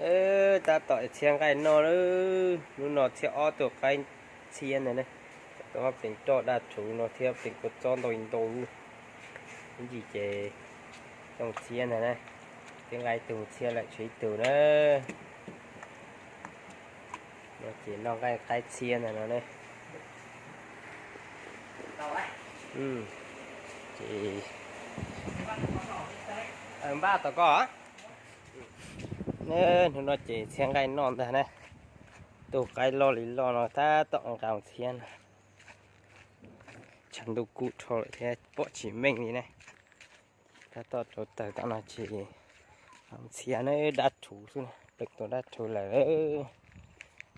Tab tom txhiab nqaij noj lawm, hnub no txhiab ob tug qaib txhiab ntag ne. Tus hab plees roj daj rhuv no thiab plees kua txob ntau ntau, ib ntsis ces zoo txhiab ntag na. Txhiab nqaij ib tug txhiab lawm tshuav ib tug na. No ces noj nqaij qaib txhiab ntag no ne. Ces npaj tom ko. Hnub no ces txhiab nqaij noj ntag na. Tus qaib loj li loj no tab tom nqa txhiab na. Tshav ntuj kub dhau lawm thiab pom tsis meej li ne. Tab tom rau taws tom no ces txhiab na, daj rhuv xwb, plees tus daj rhuv lawm.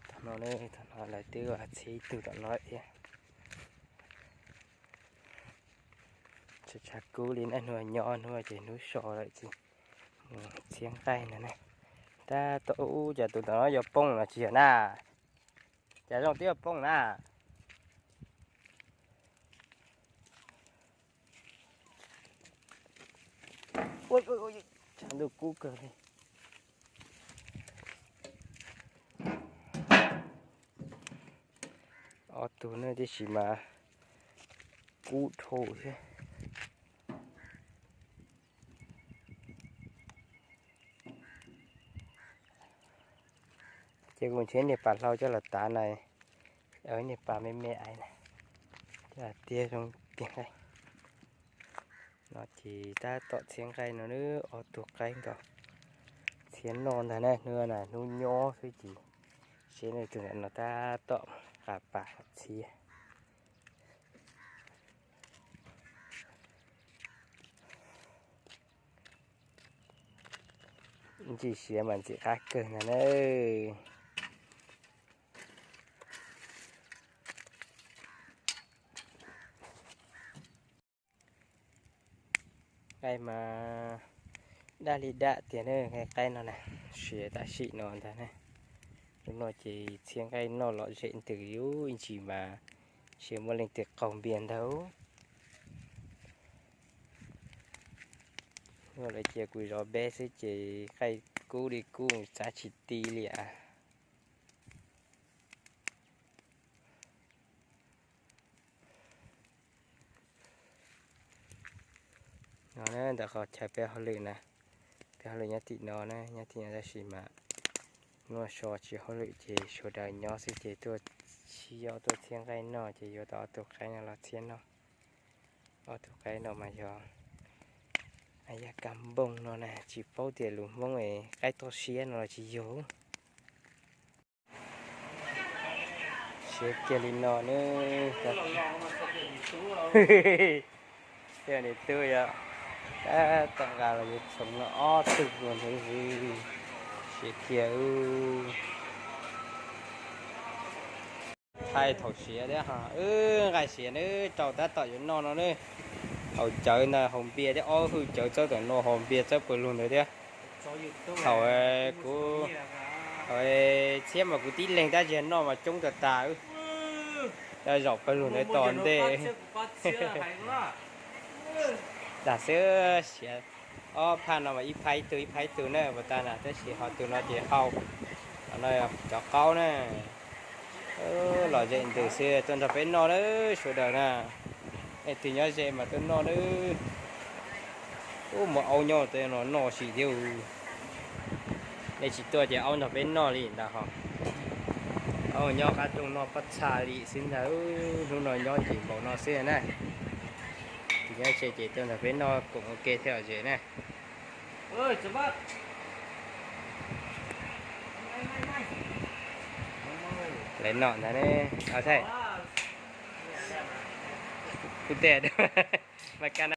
Tom no, tom no lawv twb txhiab ib tug tom no thiab. Tshav kub li na, hnub nyob hnub ces hnub so lawm ces mus txhiab nqaij ntag ne. Tab tom ub, cas tus tom no yuav poob no tsis yog na. Cas zoo twb yuav poob na. Tshav ntuj kub kawg li. Ob tug ne tiam sis mas kub dhau thiab. Ces kuv nrhiav niag pas hlau coj los tav na, niag pas me me ais na, coj tiag zoo tiag. No ces tab tom txhiab nqaij no, ob tug qaib nkaus txhiab noj ntag na, hnub na hnub nyob xwb ces seb no tus no tab tom qa pas txhiab. Ntsis siav mas ntxim qab kawg ntag na. Nqaij mas daj li daj tiag na, nqaij qaib no na, siav tam sim no ntag na. Lub no ces txhiab nqaij noj lom zem ntws, ib ntsis mas siav muaj leej twg qaug npias ntag. Lawv cia kuv zov peb xwb ces qaij kub li kub, txav tsis ti li as. No na, ntawm qhov chaw peb hauj lwm na, peb hauj lwm nyob tim no na, nyob tim no tab sis mas hnub so tsis hauj lwm ces sawv daws nyob xwb ces tuaj, tsis yog tuaj txhiab nqaij noj ces yuav tau ob tug qaib no los txhiab noj. Ob tug qaib no mas yog yaj kab npooj no na, tsis paub tias lus Hmoob es qaib toj siab no los tsis yog. Siav kiag li no na. Niam tub yog tab tom nqa los yuav txhoov no ob tug no ntag. Siav kiag. Thaij thaum siav thiab, wb nqaij siav na, rau tab tom yuav noj no na. Haus cawv ntag, haus npias thiab, ob hwj cawv txawb tom no, haus npias txawb pawg lug ntawd thiab. Thaum kuv, thaum txhiab mas kuv tib leeg tab sis noj mas coob tas tas. Zaum pawg lug ntawd tos ntej. Dag xwb, siav ob phaj no mas ib phaj ib tug ib phaj ib tug na, puas tag na, tab sis ho tus no ces hau. Cov qaub na, lom zem ntws xwb, tuaj nrog peb noj na sawv daws na. Nej twg nyob ze mas tuaj noj na. Ub, muaj aub nyob tej no noj sim thiab. Nej tsis tuaj ces aub nrog peb noj li ntag ho. Aub nyob qab rooj noj pob txha li xwb ntag. Hnub no nyob ntsis npaum no xwb na. Twg nyob ze ces tuaj nrog peb noj koom ua ke thiab ze na. Lawv noj ntag ne. Kuv tej mas ka na.